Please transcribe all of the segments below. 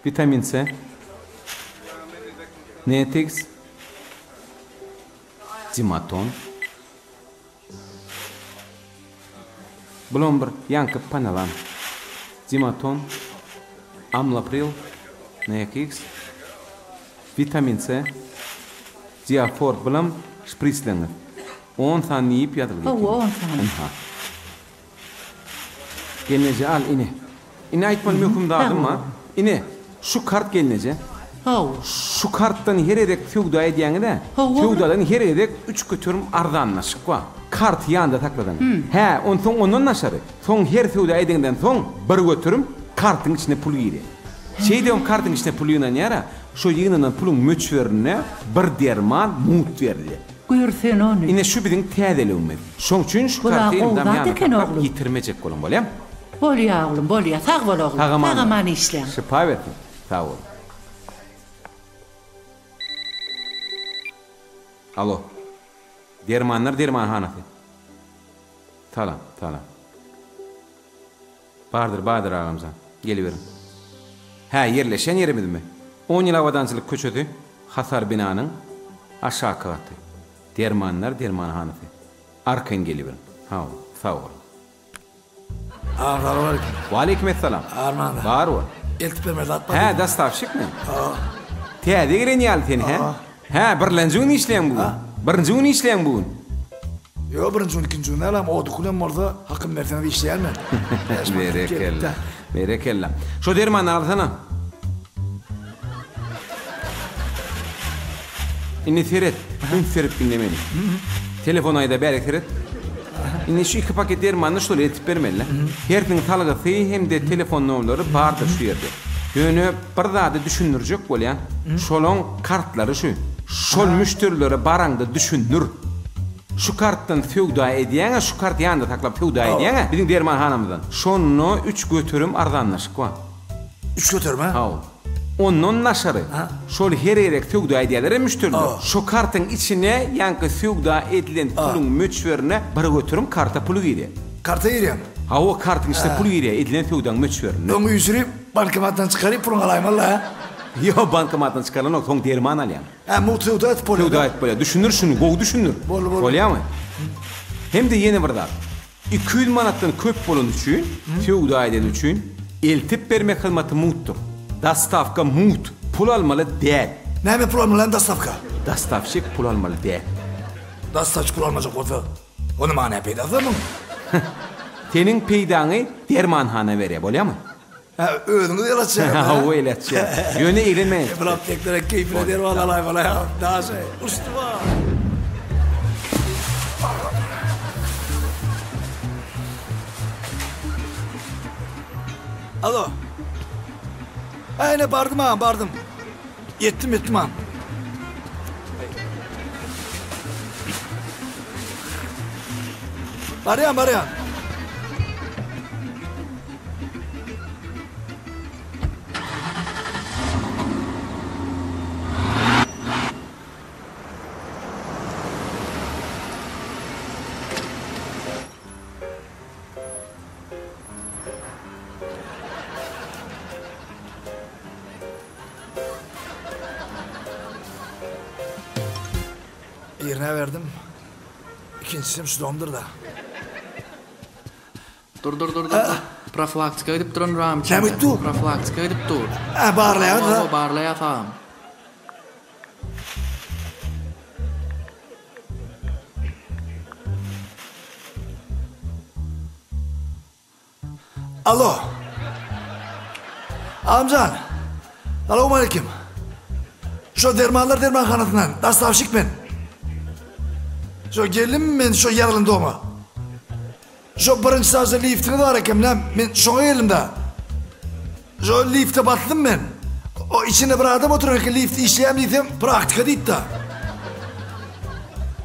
Witamin C. Netix. Dimaton. Bulam bir ýaňky panalan. Dimaton. Amlapril. Netix. Witamin C. Diafort bulam şprisleňiz. On sany diýip ýazylgy eken. Hawa, on sany. Ynha. Gelneje al ine. Ine aýtmaly möhüm zadym bar. Ine, şu kart gelneje. Hawa. Şu kartdan her gezek söwda edýäňiz-ä. Hawa. Söwdadan her gezek 3% arzanlaşyk bar. Karty ýanda saklasaň. Hä, onsoň ondan daşary, soň her söwda edeňden soň 1% kartyň içine pul girýär. Şeýdibem kartyň içine pul ýygnanýar-a, şo ýygnanan puluň möçberine bir derman mugt berilýär. Gör sen ony. Ine şu biziň täzeligimiz. Şoň üçin şu Bula karty gowy elmydam zat ýanyňda eken saklap oglum. ýitirmejek boluň bolýamy? Bolýa oglum bolýa sag bol oglum. Sag aman Sag aman boluň. işläň. Şypa bersin. Sag boluň. Alo. Dermanlar dermanhanasy. Salam, salam. Bardyr, bardyr agamjan. Geliberiň. Hä, ýerleşen ýerimizmi? On ýyl abadançylyk köçesi, Hasar binanyň aşaky gaty. Dermanlar dermanhanasy. Arkaýyn geliberiň. Hawa, sag boluň. Agam salowmaleýkim. Waleýkim essalam. Armanda. Bar bol. Eltip bermeli zat bar. Hä, dostawşikmi? Hawa. Täze gelen ýaly sen, hä? Hä, birlenji gün işleýäň bu gün. Birinji gün işleýäň bu gün. Ýok, birinji gün, ikinji gün däl, o dükünem bolsa hakym berseňiz işleýän men. Berekella. Berekella. Şo dermany alsana. Indi seret, üns berip diňle meni. Telefon aýda bärik seret. Indi şu iki paket dermanyny şolara eltip bermeli. Hersiniň salgysy hem-de telefon nomerleri bardyr şu ýerde. Ýöne bir zady düşündirjek bolýan, şolaň kartlary şu. Şol müşderilere baraňda düşündir. Şu kartdan söwda edýäň-ä, şu karty ýanyňda saklap söwda edýäň-ä biziň dermanhanamyzdan. Şonda 3% arzanlaşyk bar. 3%, hä? Hawa. Ondan daşary, şol her gezek söwda edýärler-ä müşderiler. Şo kartyň içine ýaňky söwda edilen puluň möçberine 1% karta puly girýär. Karta girýärmi? Hawa, kartyň içine pul girýär, edilen söwdaň möçberine. Öň üýşürip, bankomatdan çykaryp puluňy alaýmaly-la, hä? Ýok, bankomatdan çykarylanok, soň derman alýaň. Hä, mugt söwda edip bolýar. Söwda edip bolýar. Düşündir şuny, gowy düşündir. Boldy, boldy. Bolýarmy? Hem-de ýene bir zat. 200 manatdan köp bolany üçin, söwda edeni üçin eltip bermek hyzmaty mugtdyr. Dostawka mugt, pul almaly däl. Näme pul almaly näme dostawka? Dostawşik pul almaly däl. Dostawçy pul almajak bolsa, onda maňa näme peýdasy bar muň? Seniň peýdaňy dermanhana berýär, bolýarmy? Hä, özüňiz el açýaňyz, hä? Hawa, el açýas. Ýöne eglenmäň. Bir apteklere keýpine derman alaýmaly, hä? Daşy, uçdum-a. Alo. Hä, ine bardym agam, bardym. Ýetdim, ýetdim agam. Barýan, barýan. Birine berdim. Ikincisem şu domdur-da. Dur dur dur dur dur. Profilaktika gidip duran Rami Näme gidip dur? Profilaktika gidip dur. Hä, barlaýar-da. Hawa, barlaýar sagam. Alo. Agamjan. Salowmaleýkim. Şo dermanlar dermanhanasyndan dostawşik men. Şo geldim men şo ýazylan doma. Şo birinji etažda liftiňiz bar eken bilen men şoňa geldim da. Şo lifte basdym men. O içinde bir adam oturan eken lift işleýärmi diýsem praktika diýdi da.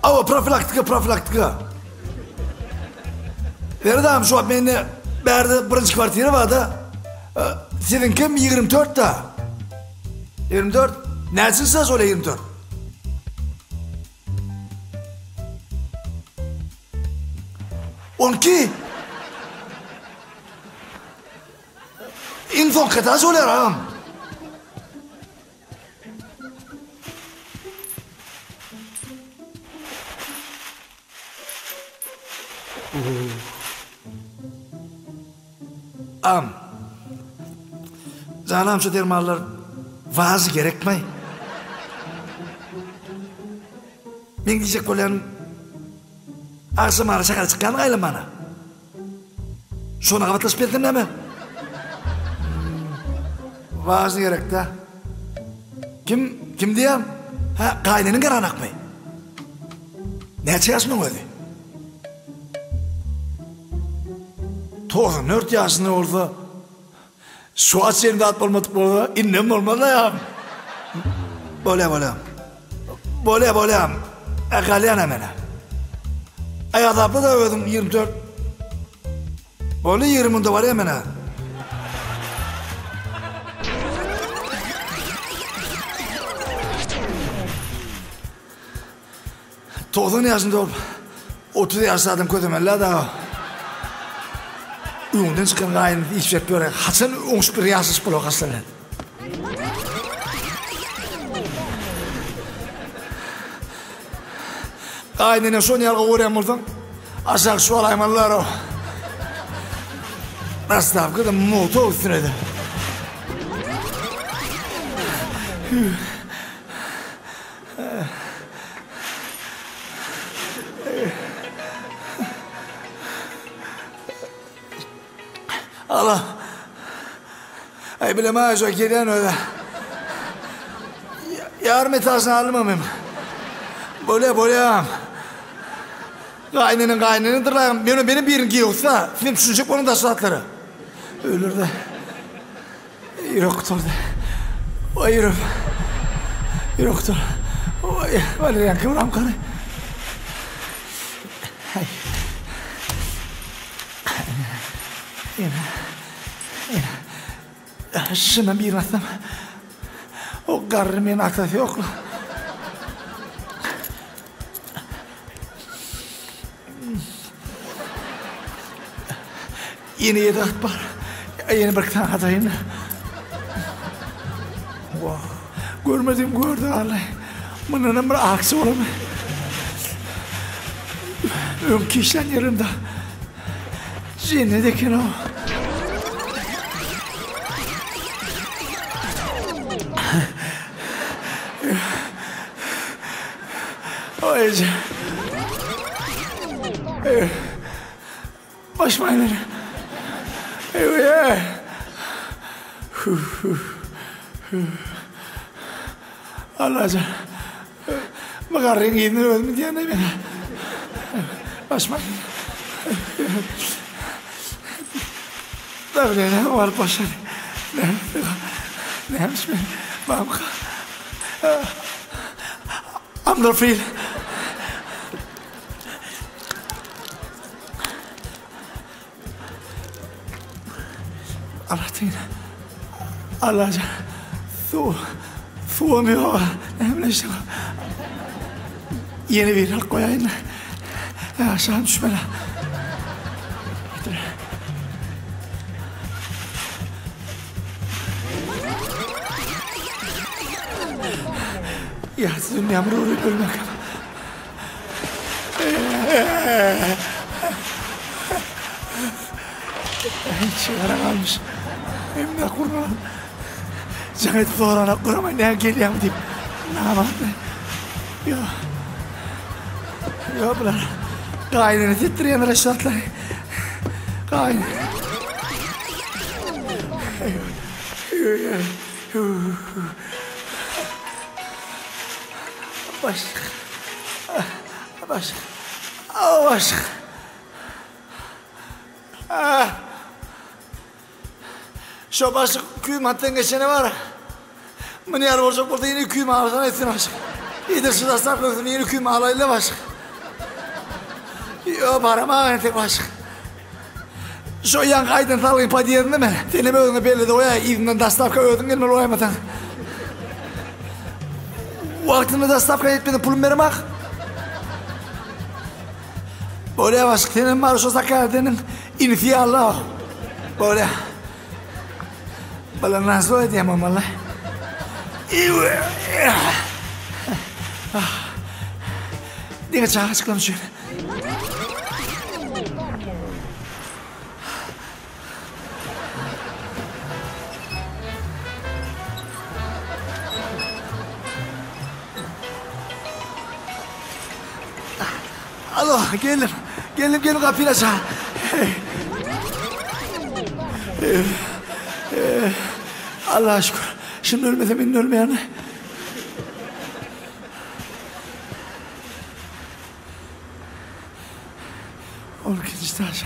Awa profilaktika profilaktika. Ferit agam şu wagt mende bärde birinji kwartira bar-da. Siziňkim 24 da. 24. Näçinji etaž bolýar 24? 12. Iň soňky etaž bolýar agam. Am. Janam şu dermanlar wazy gerekmi? Men diýjek bolýanym agşam ara şähere çykýan gaýlamana. Şona gabatlaşyp gelsem näme? Wažny gerekdä. Kim, kim diýýäň? Hä, gaýneniň garanakmy? Näçe ýaşynyň özi? 94 ýaşynda bolsa, şu wagt çenli zat bolmadyk bolsa, indem bolmaz-la ýa. Bolýa, bolýa. Bolýa, bolýa. E, galýan-a men-ä. Aý, azapla-da özüň 24. Boldy, 20 munda barýan men-ä. 90 ýaşynda bolup, 30 ýaşly adam kösemeli dagy. Öňünden çykan gaýynyny iş berip ýör. Haçan oňşup bir ýaşaşyp bolar haçan bilen. Gaýynene şony ýaly gowy görýän bolsaň, aşak şu alaýmalylar. Dastavka da motor üstüne de. Allah. Ay bileme şu gelýän öyle. Ýarym etažyny almamym. Bolýa bolýa. Gaýyneniň gaýynenidir la. Men benim birini giýewsa, sen düşünjek boluň daş zatlara. Ölür-de. Ýürek gutardy. Oý ýürek. Ýürek gutar. Oý, Walerian kim ramkany? Aý. Ene. Ene. Şundan birini atsam. O garry men atasy ýok. Ýene ýedi at bar. Ýene bir tane ataýyn. Wah, görmedim gördü Allah. Mundan bir aksi bolarmy? Öňki işlän ýerimde cennet eken o. Oý. Başym aýlanýar. Eý. Allajan. Bu garryň yzyna özüm diýende men. Başym aýlanýar. Dawleniýa baryp başlady. Nämiş men? Mamka. Amdorfil. Allah'tan Allah'can su suwam ýok. Näme işte. Ýene bir alyp goýaýyn. Aşağı düşmeli. Ya dünyamı uğrayıp ölmek. Hiç ýara galmyş. Emma kurban. Jaň edip soranak gurama näme gelýäň diýip. Namartly. Ýok. Ýok bular. Gaýynyny tetdirýän reşatlar. Gaýyn. Başlyk. Başlyk. Başlyk. Şo başlyk 200 manatdan geçene bar. Muny ýaly boljak bolsa ýene 200 manat alsana etsin başlyk. Ýedi şu dastak görsün ýene 200 manat alaýla başlyk. Ýo barama entek başlyk. Şo ýaňky aýdan salgyň podýezdinde men. Senem özüňe belli-de goýaý, yzyndan dastavka özüň gelmeli bolaýmasaň. Wagtynda dastavka etmeden pulum beremak. Bolýa başlyk, senem bar şo zakazeniň inisi ýaly. Bolýa. Bala nazlo edýän bolmaly. Diňe çaga çyklam üçin. Geldim. Geldim, geldim gapyny aç. Allaha şükür. Şimdi ölmesem indi ölmeýän. On ikinji etaž.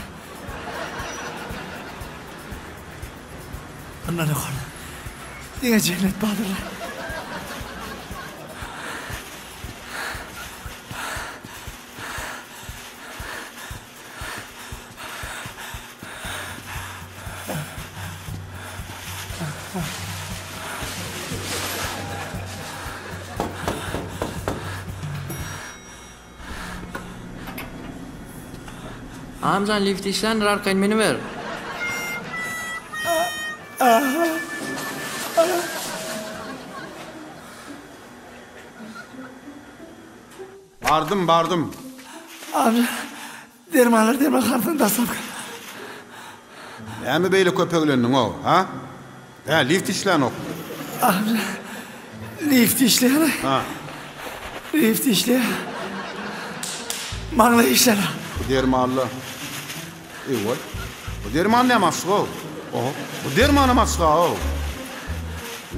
Ondan ýokary. Diňe jennet bardyr. Agamjan lift işländir arkaýyn miniber. Bardym, bardym. Amca, dermanlar dermanhanadan daslapky. Näme beýle köpeglendiň-ow, ha? Hä, lift işlänok. Amca, lift işleýär. Ha. Lift işleýär. Maňlaý işlär. Bu dermanly. Eý-oý. Bu derman näme açyk-ow? Oho, bu dermanam açyk-a-ow.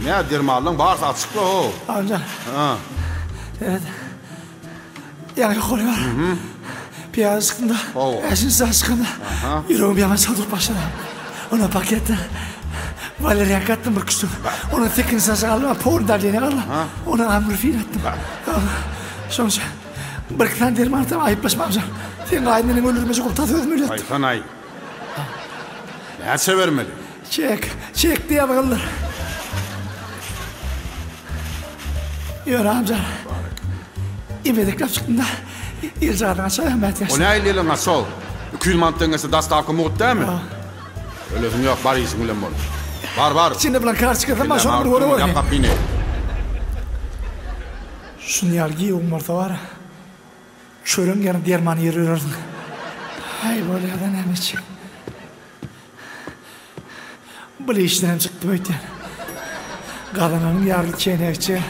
Nä, dermanlaň barysy açyk-la-ow. Amca. Ha. Seret. Ýaňy ýokary bar. Pyýada çykdym-da, bäşinji sag çykanda ýüregim ýaman çaldyryp başlady. Ondan paketde walerianka atdym bir küçük. Ondan sekizinji saçak aldym, polny dawleniýe galdy. Ondan amrofil atdym. Şonuň üçin birki sany derman atsam aýyplaşma amca. Seň gaýyneneňi öldürmejek bolup tas özüm ölýärdim. Aýtsanaý. Näçe bermeli? Çek, çek diýýär gyzlar. Ýöne amca. Imedekläp çykdym-da. Ýerjagazyňy açaýaň mätiýaç. O nähili ýeliň açaw? 200 manat deňese dostawka mugt dälmi? Ölesiň ýok, bar işiň bilen bol. Bar, bar. İçinde bilen kartoçkasam bar, şony bir göre Ýap gapyny. Şuny ýaly giýewiň bolsa bar-a. Çöregiň ýerine derman iýer ýörersiň. Haý, bolýa-da näme etjek. Bul işdenem çykdym öýtýän. Gazananyň ýarly çeýnekçe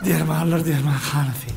dermanlar dermanhanasy.